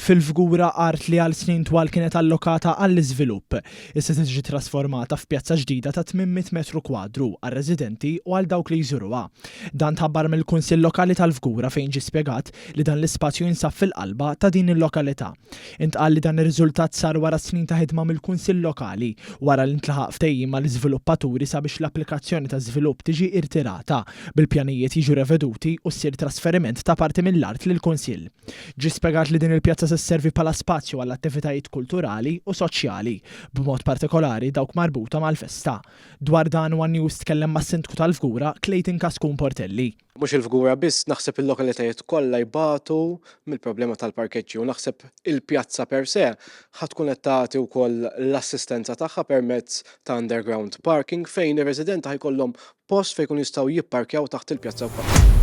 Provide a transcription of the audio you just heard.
Fil-Fgura art li għal snin twal kienet allokata għall-iżvilupp, issa se tiġi trasformata f'pjazza ġdida ta' 800 metru kwadru għar-residenti u għal dawk li jżuruha. Dan tħabbar mill-Kunsill Lokali tal-Fgura fejn ġie spjegat li dan l-ispazju jinsab fil-qalba ta' din il-lokalità. Intqal li dan ir-riżultat sar wara snin ta' ħidma mill-Kunsill Lokali, wara li ntlaħaq ftehim mal-iżviluppaturi sabiex l-applikazzjoni ta' żvilupp tiġi irtirata, bil-pjanijiet jiġu reveduti u ssir trasferiment ta' parti mill-art lill-Kunsill. Ġie spjegat li din il-pjazza se sservi bħala spazju għal attivitajiet kulturali u soċjali, b'mod partikolari dawk marbuta mal-festa. Dwar dan one News tkellem mas-Sindku tal-Fgura, Clayton Cascun Portelli. Mhux il-Fgura biss, naħseb il-lokalitajiet kollha jbatu mill-problema tal-parkeġġi u naħseb il-pjazza per se ħa tkun qed tagħti wkoll l-assistenza tagħha permezz ta' underground parking fejn ir-residenti ħa jkollhom post fejn jkunu jistgħu jipparkjaw taħt il-pjazza wkoll.